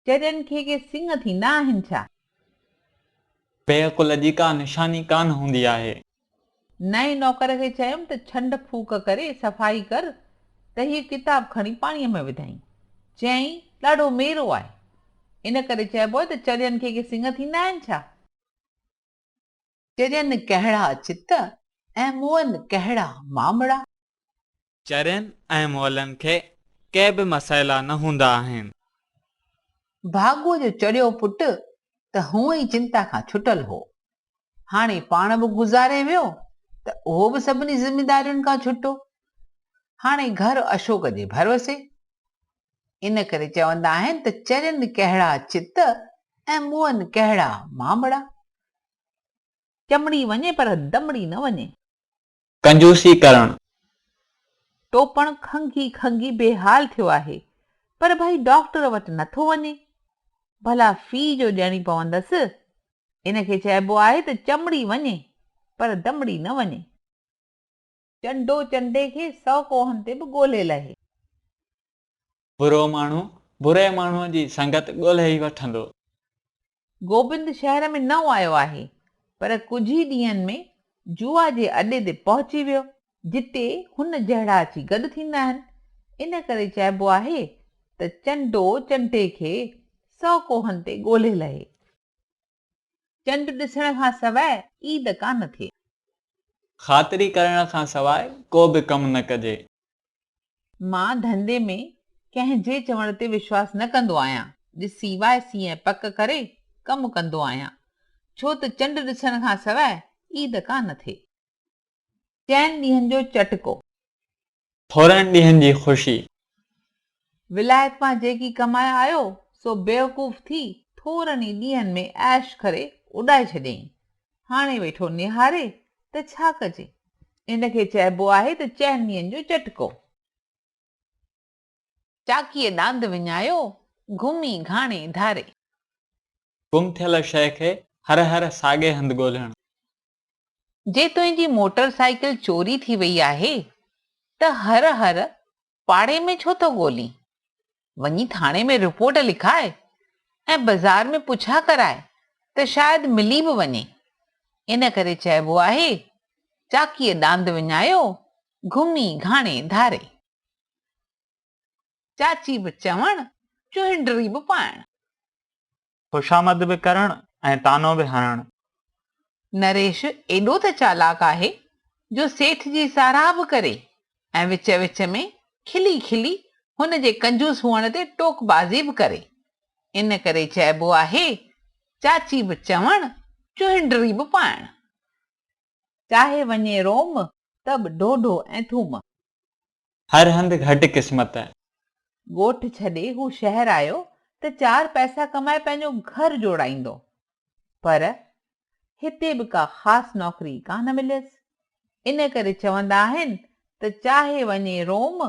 چرين کي ڪي سڱ ٿيندا آهن ڇا؟ بي عقل جي ڪا نشاني ڪانه هوندي آهي. نئين نوڪر کي چيم ته ڇنڊ ڦوڪ ڪري صفائي ڪر ته هيء ڪتاب کڻي پاڻيء ۾ وڌائين. چيائين، ڏاڍو ميرو آهي. ان ڪري چئبو آهي ته چرين کي ڪي سڱ ٿيندا آهن ڇا؟ چرين ڪهڙا چت ۽ مئن ڪهڙا مامڙا. چرين ۽ مئلن کي ڪي به مسئلا نه هوندا آهن. ڀاڳوء جو چريو پٽ ته هونء ئي چنتا کان ڇٽل هو. هاڻي پاڻ به گذاري ويو ته اهو به سڀني ذميدارين کان ڇٽو. هاڻي گهر اشوڪ جي ڀروسي. ان ڪري چوندا آهن ته چرين ڪهڙا چت ۽ مئن ڪهڙا مامڙا. چمڙي وڃي پر دمڙي نه وڃي. ڪنجوسي ڪرڻ. ٽوپڻ کنگهي کنگهي بيحال ٿيو آهي، پر ڀائي ڊاڪٽر وٽ نٿو وڃي. ڀلا في جو ڏيڻي پوندس. ان کي چئبو آهي ته چمڙي وڃي، پر دمڙي نه وڃي. چنڊو چنڊي کي سئو ڪوهن تي به ڳولهي لهي. برو ماڻهو بري ماڻهوء جي سنگت ڳولهي ئي وٺندو. گوبند شهر ۾ نئون آيو آهي، پر ڪجهه ئي ڏينهن ۾ جوا جي اڏي تي پهچي ويو، جتي هن جهڙا اچي گڏ ٿيندا آهن. ان ڪري چئبو آهي ته چنڊو چنڊي کي سئو ڪوهن تي ڳولهي لهي. چنڊ ڏسڻ کان سواء عيد ڪانه ٿئي. خاطري ڪرڻ کان سواء ڪو به ڪم نه ڪجي. مان ڌنڌي ۾ ڪنهن جي چوڻ تي وشواس نه ڪندو آهيان، ڏسي وائسي ۽ پڪ ڪري ڪم ڪندو آهيان، ڇو ته چنڊ ڏسڻ کان سواء عيد ڪا نه ٿئي. چئن ڏينهن جو چٽڪو. ٿورن ڏينهن جي خوشي. ولايت مان جيڪي ڪمائي آيو، سو بيوقوف ٿي ٿورن ئي ڏينهن ۾ عيش ڪري اڏائي ڇڏيائين. هاڻي ويٺو نهاري ته ڇا ڪجي؟ ان کي چئبو آهي ته چئن ڏينهن جو چٽڪو. چاڪيء ڏاند وڃايو، گهمي گهاڻي ڌاري. گم ٿيل شيء کي هر هر ساڳئي هنڌ ڳولڻ. جي تنهنجي موٽر سائيڪل چوري ٿي وئي آهي ته هر هر پاڙي ۾ ڇو ٿو ڳولين؟ وڃي ٿاڻي ۾ رپورٽ لکاء ۽ بزار ۾ پڇا ڪراء ته شايد ملي به وڃي. ان ڪري چئبو آهي، چاڪيء ڏاند وڃايو، گهمي گهاڻي ڌاري. چاچي به چوڻ، چهنڊري به پائڻ. خوشامد به ڪرڻ ۽ طعنو به هڻڻ. نريش ايڏو ته چالاڪ آهي جو سيٺ جي ساراهه به ڪري ۽ وچ وچ ۾ کلي کلي هن جي ڪنجوس هئڻ تي ٽوڪ بازي به ڪري. ان ڪري چئبو آهي چاچي به چوڻ چهنڊري به پائڻ. چاهي وڃي روم ته به ڍوڍو ۽ ٿوم. هر هنڌ گهٽ قسمت. ڳوٺ ڇڏي هو شهر آيو ته چار پئسا ڪمائي پنهنجو گهر جوڙائيندو. پر هتي به ڪا خاص نوڪري ڪانه مليس. ان ڪري چوندا آهن ته چاهي وڃي روم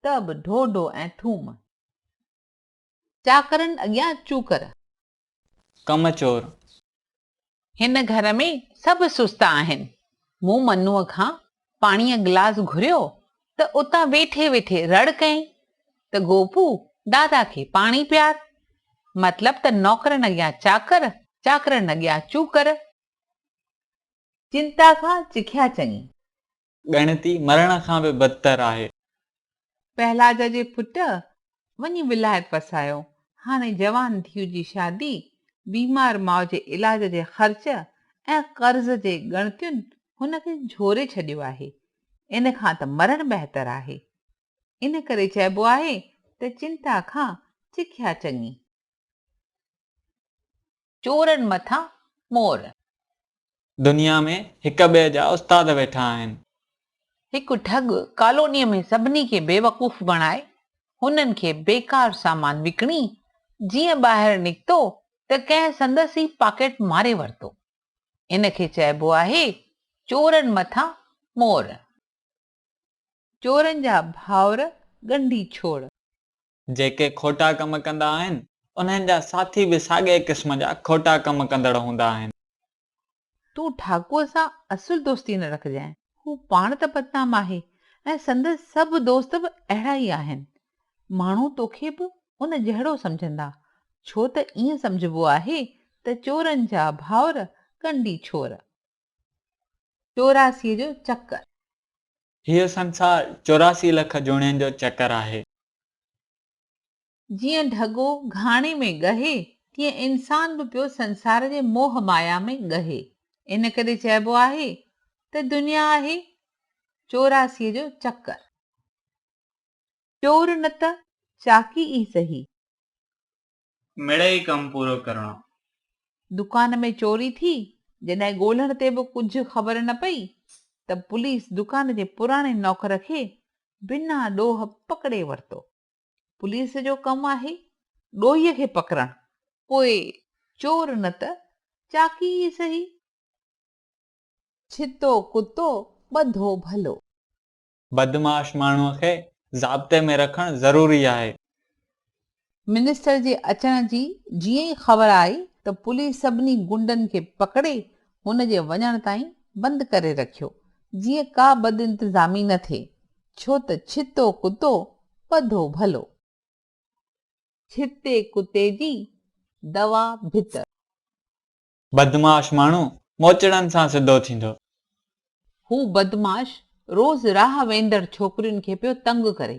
ته به ڍوڍو ۽ ٿوم. چاڪرن اڳيان چوڪر. ڪم چور. هن گهر ۾ سڀ سست آهن. مون منوء کان پاڻيء گلاس گهريو ته اتان ويٺي ويٺي رڙ ڪيائين ته گوپو دادا کي پاڻي پيار. مطلب ته نوڪرن اڳيان چاڪر، چاڪرن اڳيان چوڪر. چنتا کان چکيا چڱي. ڳڻتي مرڻ کان به بدتر آهي. پهلاج جي پٽ وڃي ولايت وسايو. هاڻي جوان ڌيء جي شادي، بيمار ماء جي علاج جي خرچ ۽ قرض جي ڳڻتين هن کي جهوري ڇڏيو آهي. ان کان ته مرڻ بهتر آهي. ان ڪري چئبو آهي ته چنتا کان چکيا چڱي. چورن مٿان مور. دنيا ۾ هڪ ٻئي جا استاد ويٺا آهن. هڪ ٺڳ ڪالونيء ۾ سڀني کي بيوقوف بڻائي، هنن کي بيڪار سامان وڪڻي، جيئن ٻاهر نڪتو ته ڪنهن سندس ئي پاڪيٽ ماري ورتو. ان کي چئبو آهي چورن مٿان مور. چورن جا ڀائر ڳنڍي ڇوڙ. جيڪي کوٽا ڪم ڪندا آهن، انهن جا ساٿي به ساڳئي قسم جا کوٽا ڪم ڪندڙ هوندا آهن. تون ٺاڪوء سان اصل دوستي نه رکجانء. هو پاڻ ته بدنام آهي ۽ سندس سڀ دوست به اهڙا ئي آهن. ماڻهو توکي به ان جهڙو سمجهندا. ڇو ته ائين سمجهبو آهي ته چورن جا ڀائر ڪنڊي ڇور. چوراسيء جو چڪر. هيء سنسار 84 لک جوڻين جو چڪر آهي. جيئن ڍڳو گهاڻي ۾ ڳهي، تيئن انسان به پيو سنسار جي موهه مايا ۾ ڳهي. ان ڪري چئبو آهي ته دنيا آهي چوراسيء جو چڪر. چور نه ته چاڪي ئي سهي. مڙئي ڪم پورو ڪرڻو. دڪان ۾ چوري ٿي، جڏهن ڳولڻ تي به ڪجهه خبر نه پئي ته پوليس دڪان جي پراڻي نوڪر کي بنا ڏوهه پڪڙي ورتو. پوليس جو ڪم آهي ڏوهي کي پڪڙڻ، پوء چور نه ته چاڪي ئي سهي. ڇتو ڪتو ٻڌو ڀلو. بدمعاش ماڻهوء کي ضابطي ۾ رکڻ ضروري آهي. منسٽر جي اچڻ جي جيئن ئي خبر آئي ته پوليس سڀني غنڊن کي پڪڙي هن جي وڃڻ تائين بند ڪري رکيو جيئن ڪا بدانتظامي نه ٿئي ڇو ته ڇتو ڪتو ٻڌو ڀلو. ڇتي ڪتي جي دوا ڀتر. بدمعاش ماڻهو موچڙن سان سڌو ٿيندو. هو بدمعاش روز راهه ويندڙ ڇوڪرين کي پيو تنگ ڪري.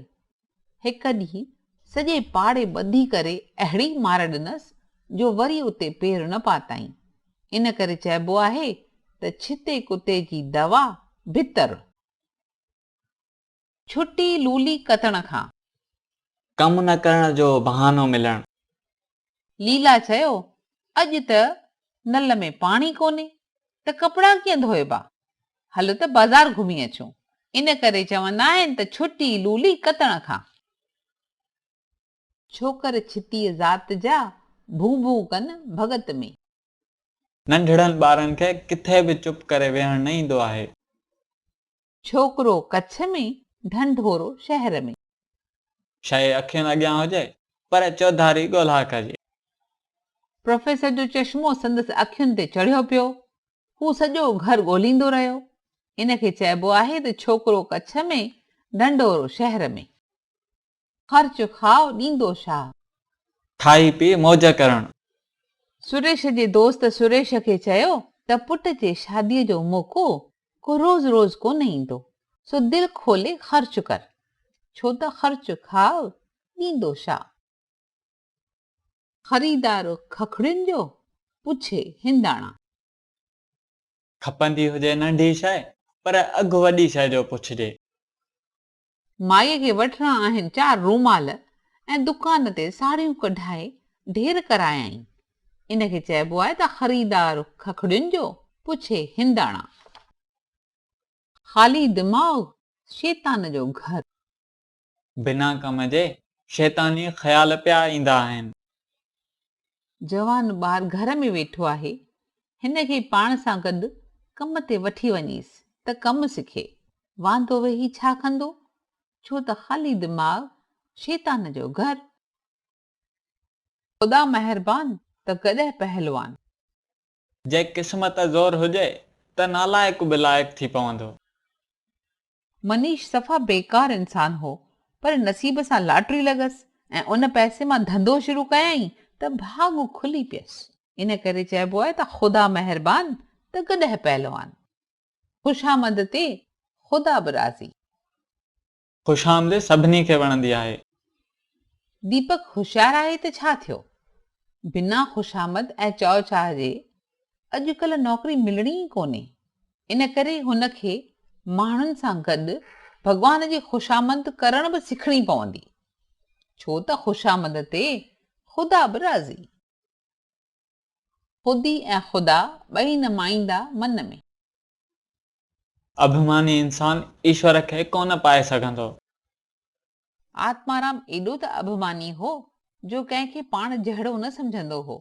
هڪ ڏينهن سڄي پاڙي ٻڌي ڪري اهڙي مار ڏنس جو وري اتي پير نه پاتائين. ان ڪري چئبو آهي ته ڇتي ڪتي جي دوا ڀتر. ڇٽي لولي ڪتڻ کان. ڪم نه ڪرڻ جو بهانو ملڻ. ليلا چيو، اڄ ته نل ۾ پاڻي ڪونهي ته ڪپڙا ڪيئن ڌوئبا؟ هل ته بازار گهمي اچون. ان ڪري چوندا آهن ته ڇٽي لولي ڪتڻ کان. ڇوڪر ڇتيء ذات جا، ڀون ڀون ڪن ڀڳت ۾. ننڍڙن ٻارن کي ڪٿي به چپ ڪري ويهڻ نه ايندو آهي. ڇوڪرو ڪڇ ۾، ڍنڍورو شهر ۾. شيء اکين اڳيان هجي، پر چوڌاري ڳولها ڪجي. پروفيسر جو چشمو سندس اکين تي چڙهيو پيو. هو سڄو گهر ڳوليندو رهيو. ان کي چئبو آهي ته ڇوڪرو ڪڇ ۾، ڍنڍورو شهر ۾. خرچ کاء ڏيندو شاهه. کائي پي موج ڪرڻ. سريش جي دوست سريش کي چيو ته پٽ جي شاديء جو موقعو ڪو روز روز ڪونه ايندو، سو دل کولي خرچ ڪر، ڇو ته خرچ کاء ڏيندو شاهه. خريدار ککڙين جو، پڇي هنداڻا. کپندي هجي ننڍي شيء، پر اگهه وڏي شيء جو پڇجي. مائيء کي وٺڻا آهن چار رومال ۽ دڪان تي ساڙهيون ڪڍائي ڍير ڪرايائين. ان کي چئبو آهي ته خريدار ککڙين جو، پڇي هنداڻا. خالي دماغ شيطان جو گهر. بنا ڪم جي شيطاني خيال پيا ايندا آهن. جوان ٻار گهر ۾ ويٺو آهي، هن کي پاڻ سان گڏ ڪم تي وٺي وڃيس ته ڪم سکي. واندو ويهي ڇا ڪندو؟ ڇو ته خالي دماغ شيطان جو گهر. خدا مهربان ته گڏهه پهلوان. جي قسمت زور هجي ته نالائق به لائق ٿي پوندو. منيش صفا بيڪار انسان هو پر نصيب سان لاٽري لڳس ۽ ان پئسي مان ڌنڌو شروع ڪيائين ته ڀاڳ کلي پيس. ان ڪري چئبو آهي ته خدا مهربان ته گڏهه پهلوان. خوشامد تي خدا به راضي. خوشامد سڀني کي وڻندي آهي. ديپڪ هوشيار آهي ته ڇا ٿيو؟ بنا خوشامد ۽ چئو چاهه جي اڄڪلهه نوڪري ملڻي ئي ڪونهي. ان ڪري هن کي ماڻهن سان گڏ ڀڳوان جي خوشامد ڪرڻ به سکڻي پوندي. ڇو ته خوشامد تي خدا به راضي. خودي ۽ خدا ٻئي نه مائيندا من ۾. اڀماني انسان ايشور کي ڪونه پائي سگهندو. آتمارام ايڏو ته اڀماني هو جو ڪنهن کي پاڻ جهڙو نه سمجهندو هو.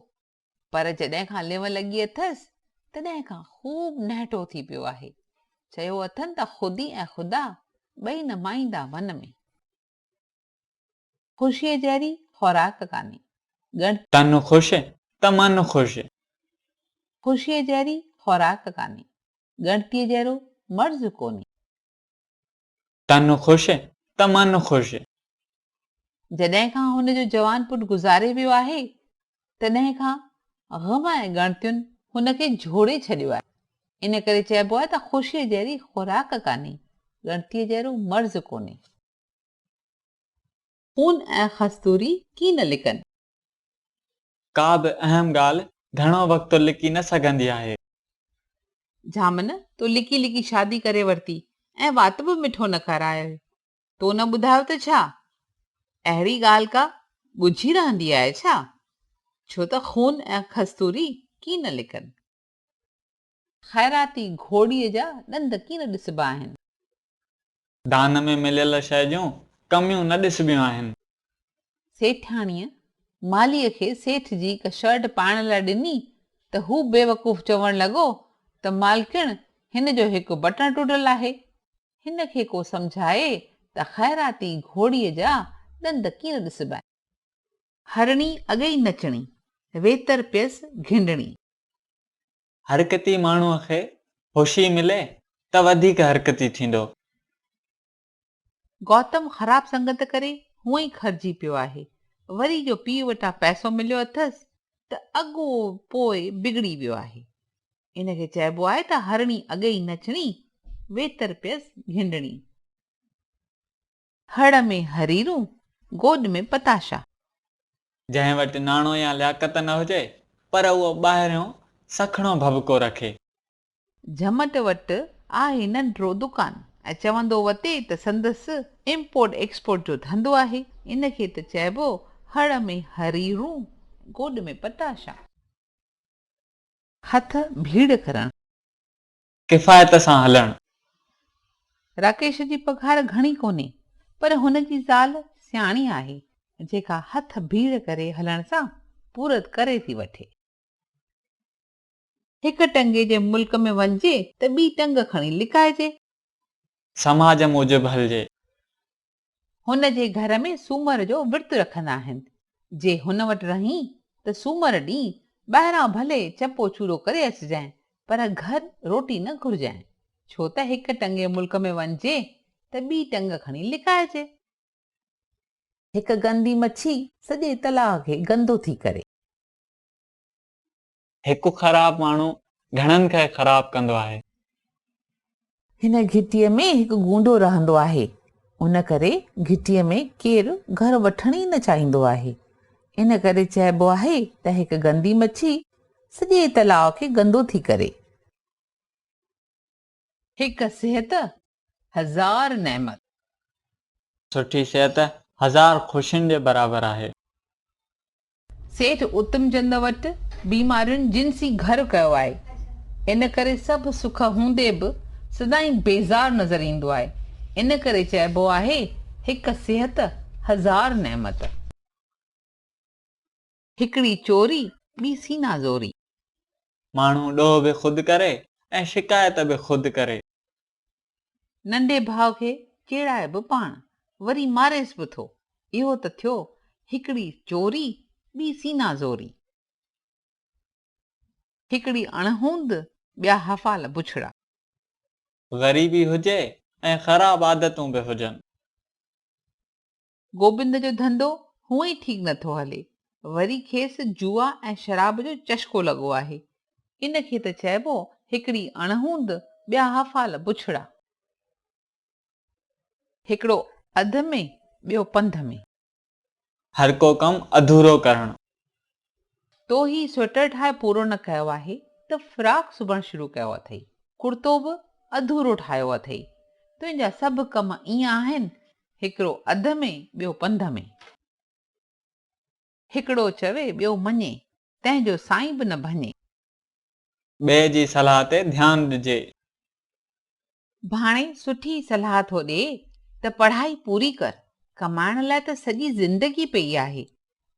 پر جڏهن کان لنء لڳي اٿس، تڏهن کان خوب نهٽو ٿي پيو آهي. چيو اٿن ته خودي ۽ خدا ٻئي نه مائيندا ون ۾. خوشيء جهڙي خوراڪ ڪانهي. ڳڻتي. تن خوش ته من خوش. خوشيء جهڙي خوراڪ ڪانهي. ڳڻتيء جهڙو مرض ڪونهي. تن خوش ته من خوش. جڏهن کان هن جو جوان پٽ گذاري ويو آهي، تڏهن کان غم ۽ ڳڻتين هن کي جهوڙي ڇڏيو آهي. ان ڪري چئبو آهي ته خوشيء جهڙي خوراڪ ڪانهي، ڳڻتيء جهڙو مرض ڪونهي. خون ۽ خستوري ڪين لڪن. ڪا به اهم ڳالهه گهڻو وقت لڪي نه سگهندي آهي. جهامن، تو لڪي لڪي شادي ڪري ورتي ۽ وات به مٺو نه ڪرايوئي. تو نه ٻڌايو ته ڇا؟ اهڙي ڳالهه ڪا ڳجهي رهندي آهي ڇا؟ ڇو ته خون ۽ کستوري ڪين لڪن. خيراتي گهوڙي جا ڏند ڪين ڏسبا آهن. دان ۾ مليل شيء جون ڪميون نه ڏسبيون آهن. سيٺاڻيء مالهيء کي سيٺ جي هڪ شرٽ پائڻ لاء ڏني ته هو بيوقوف چوڻ لڳو ته مالڪڻ هن جو هڪ بٽڻ ٽٽل آهي. هن کي ڪو سمجهائي ته خيراتي گهوڙي جا ڏند ڪيئن ڏسبا آهن. هرڻي اڳئي نچڻي، ويتر پيس گهنڊڻي. حرڪتي ماڻهوء کي هوشي ملي ته وڌيڪ حرڪتي ٿيندو. گوتم خراب سنگت ڪري هونئن ئي کرجي پيو آهي، وري جو پيء وٽان پئسو مليو اٿس ته اڳو پوء بگڙي ويو آهي. ان کي چئبو آهي ته هرڻي اڳي ئي نچڻي، ويتر پيس گهنڊڻي. هڙ ۾ هريرون، گوڏ ۾ پتاشا. جنهن وٽ ناڻو يا لياقت نه هجي، پر اهو ٻاهريون سکڻو ڀڀڪو رکي. جهمٽ وٽ آهي ننڍڙو دڪان ۽ چوندو وتي ته سندس امپورٽ ايڪسپورٽ جو ڌنڌو آهي. ان کي ته چئبو هڙ ۾ هريرون، گوڏ ۾ پتاشا. هٿ ڀيڙ ڪرڻ. ڪفايت سان هلڻ. راڪيش جي پگهار گهڻي ڪونهي پر هن جي زال سياڻي آهي جيڪا هٿ ڀيڙ ڪري هلڻ سان پورت ڪري ٿي وٺي. هڪ ٽنگي جي ملڪ ۾ وڃجي ته ٻي ٽنگ کڻي لڪائجي. سماج موجب هلجي. هن جي گهر ۾ سومر جو ورت رکندا آهن. جي هن وٽ رهين ته سومر ڏينهن ٻاهران ڀلي چپو چورو ڪري اچجانء پر گهر روٽي نه گهرجانء. ڇو ته هڪ ٽنگي ملڪ ۾ وڃجي ته ٻي ٽنگ کڻي لڪائجي. هڪ گندي مڇي سڄي تلاء کي گندو ٿي ڪري. هڪ خراب ماڻهو گهڻن کي خراب ڪندو آهي. هن گهٽيء ۾ هڪ گونڊو رهندو آهي، ان ڪري گهٽيء ۾ ڪير گهر وٺڻ ئي نه چاهيندو آهي. ان ڪري چئبو آهي ته هڪ گندي مڇي سڄي تلاء کي گندو ٿي ڪري. هڪ صحت هزار نعمت. سٺي صحت هزار خوشين جي برابر آهي. سيٺ اتمچند وٽ بيمارين جنسي گهر ڪيو آهي، ان ڪري سڀ سک هوندي به سدائين بيزار نظر ايندو آهي، ان ڪري چئبو آهي هڪ صحت هزار نعمت. هڪڙي چوري ٻي سينا زوري. ماڻهو ڏوهه به خود ڪري ۽ شڪايت به خود ڪري. ننڍي ڀاء کي چيڙائي به پاڻ، وري ماريس به ٿو. اهو ته ٿيو هڪڙي چوري، ٻي سينا زوري. هڪڙي اڻهوند، ٻيا حفال بڇڙا. غريبي هجي ۽ خراب عادتون به هجن. گوبند جو ڌنڌو هونئن ئي ٺيڪ نه ٿو هلي، وري کيس جوا ۽ شراب جو چشڪو لڳو آهي. ان کي ته چئبو هڪڙي اڻهوند، ٻيا افعال بڇڙا. هڪڙو اڌ ۾، ٻيو پنڌ ۾. هر ڪو ڪم اڌورو ڪرڻ. تو هي سوئيٽر ٺاهي پورو نه ڪيو آهي ته فراڪ سبڻ شروع ڪيو اٿئي. ڪڙتو به اڌورو ٺاهيو اٿئي. تنهنجا سڀ ڪم ائين آهن، هڪڙو اڌ ۾ ٻيو پنڌ ۾. هڪڙو چوي ٻيو مڃي، تنهن جو سائين به نه ڀڃي. ٻئي جي صلاح تي ڌيان ڏجي. ڀاڻي سٺي صلاح ٿو ڏئي ته پڙهائي پوري ڪر، ڪمائڻ لاء ته سڄي زندگي پئي آهي،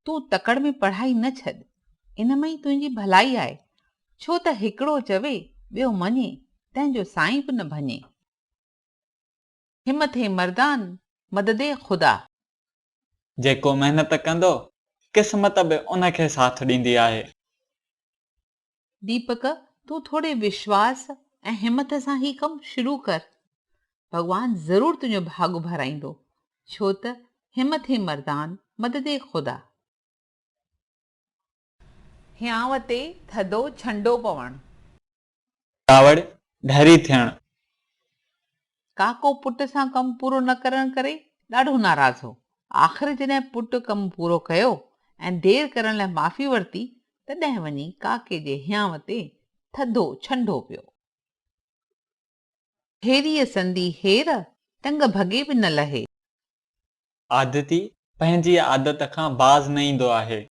تون تڪڙ ۾ پڙهائي نه ڇڏ، ان ۾ ئي تنهنجي ڀلائي آهي، ڇو ته هڪڙو چوي ٻيو مڃي، تنهن جو سائين به نه ڀڃي. همٿ مردان مدد خدا. جيڪو محنت ڪندو، قسمت به ان کي ساٿ ڏيندي آهي. ديپڪ، تون ٿوري وشواس ۽ همٿ سان هي ڪم شروع ڪر. ڀڳوان ضرور تنهنجو ڀاڳ ڀرائيندو، ڇو ته همٿ مردان مدد خدا. هيانء تي ٿڌو ڇنڊو پوڻ. ڪاوڙ ڍري ٿيڻ. ڪاڪو پٽ سان ڪم پورو نه ڪرڻ ڪري ڏاڍو ناراض هو. آخر جڏهن پٽ ڪم پورو ڪيو ۽ دير ڪرڻ لاء معافي ورتي، تڏهن وڃي ڪاڪي جي هيانء تي ٿڌو ڇنڊو پيو. هيريء سندي هير، ٽنگ ڀڳي به نه لهي. عادتي پنهنجي عادت کان باز نه ايندو آهي.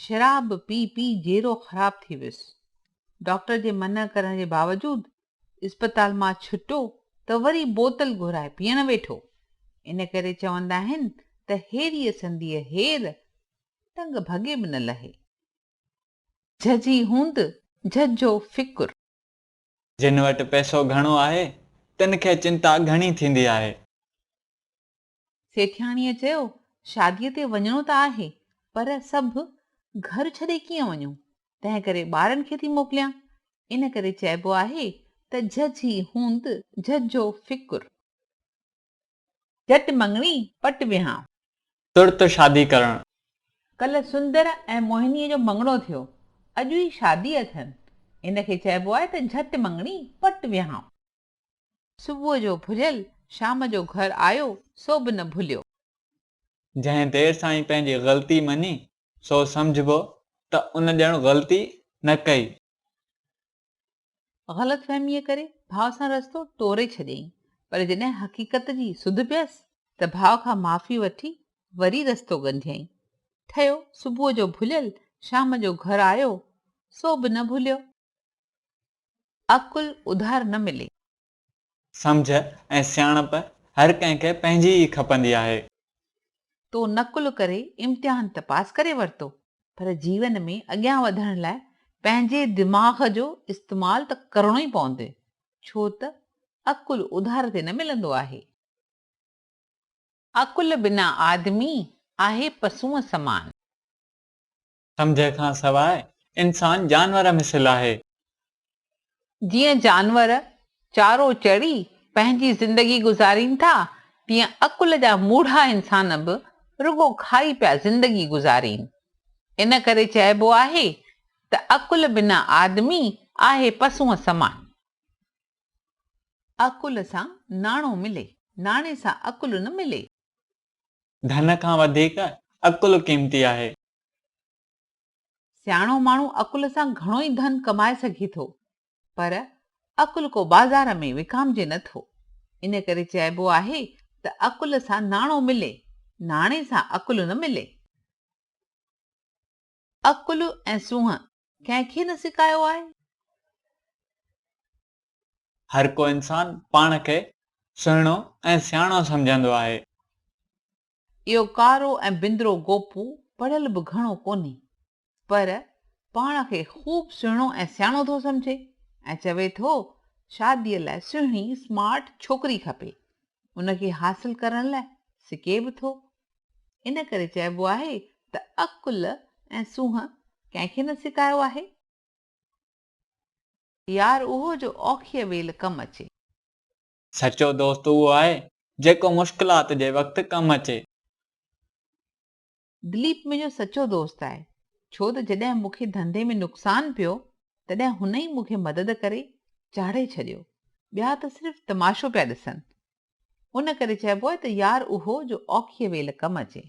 شراب پي پي جيرو خراب ٿي ويس. ڊاڪٽر جي منع ڪرڻ جي باوجود اسپتال مان ڇٽو ته وري بوتل گهرائي پيئڻ ويٺو. ان ڪري چوندا آهن ته هيريء سنديء هير، ٽنگ ڀڳي به نه لهي. جهجهي هوند، جهجهو فڪر. جن وٽ پئسو گهڻو آهي، تن کي چنتا گهڻي ٿيندي آهي. سيٺياڻيء چيو، شاديء تي وڃڻو ته آهي، پر سڀ گهر ڇڏي ڪيئن وڃون؟ تنهنڪري ٻارن کي ٿي موڪليان. ان ڪري چئبو آهي ته جهجهي هوند جهجهو فڪر. جهٽ مڱڻي پٽ ويهان. ترت شادي ڪرڻ. ڪلهه سندر ۽ موهنيء جو مڱڻو ٿيو، اڄ ئي شادي اٿن. ان کي چئبو آهي ته جهٽ مڱڻي پٽ ويهان. صبح جو ڀليل شام جو گهر آيو سو به نه ڀليو. جنهن دير سان ئي پنهنجي غلطي مڃي، سو سمجهبو ته ان ڄڻ غلطي نه ڪئي. غلط فهميء ڪري ڀاء سان رستو ٽوري ڇڏيائين، پر جڏهن حقيقت جي سڌ پيس ته ڀاء کان معافي وٺي وري رستو ڳنڍيائين. ٺهيو صبح جو ڀليل شام جو گهر آيو، سو به نه ڀليو. عقل اڌار نه ملي. سمجهه ۽ سياڻپ هر ڪنهن کي پنهنجي ئي کپندي آهي. تو نقل ڪري امتحان ته پاس ڪري ورتو، پر جيون ۾ اڳيان وڌڻ لاء پنهنجي دماغ جو استعمال ته ڪرڻو ئي پوندء، ڇو ته عقل اڌار تي نه ملندو آهي. عقل بنا آدمي، آهي پسونء سمان. سمجهه کان سواء انسان جانور مثل آهي. جيئن جانور چارو چڙي پنهنجي زندگي گذارين ٿا، تيئن عقل جا موڙها انسان به رڳو کائي پيا زندگي گذارين. ان ڪري چئبو آهي ته عقل بنا آدمي آهي پسونء سمان. عقل سان ناڻو ملي، ناڻي سان عقل نه ملي. ڌن کان وڌيڪ عقل قيمتي آهي. سياڻو ماڻهو عقل سان گهڻو ئي ڌن ڪمائي سگهي ٿو، پر عقل ڪو بازار ۾ وڪامجي نه ٿو. ان ڪري چئبو آهي ته عقل سان ناڻو ملي، ناڻي سان عقل نه ملي. عقل ۽ سونهن ڪنهن کي نه سڪايو آهي؟ هر ڪو انسان پاڻ کي سهڻو ۽ سياڻو سمجهندو آهي. اهو ڪارو ۽ بندرو گوپو پڙهيل به گهڻو ڪونهي، پر پاڻ کي خوب سهڻو ۽ سياڻو ٿو سمجهي ۽ چوي ٿو شاديء لاء سهڻي سمارٽ ڇوڪري کپي. ان کي حاصل ڪرڻ لاء سڪي به ٿو. ان ڪري چئبو آهي ته عقل ۽ سونهن ڪنهن کي نه سڪايو آهي. يار اهو جو اوکيء ويل ڪم اچي. سچو دوست اهو آهي، جيڪو مشڪلات جي وقت ڪم اچي. دليپ منهنجو سچو دوست آهي، ڇو ته جڏهن مون کي ڌنڌي ۾ نقصان پيو، تڏهن هن ئي مون کي مدد ڪري چاڙهي ڇڏيو. ٻيا ته صرف تماشو پيا ڏسن. ان ڪري چئبو آهي ته يار اهو جو اوکيء ويل ڪم اچي.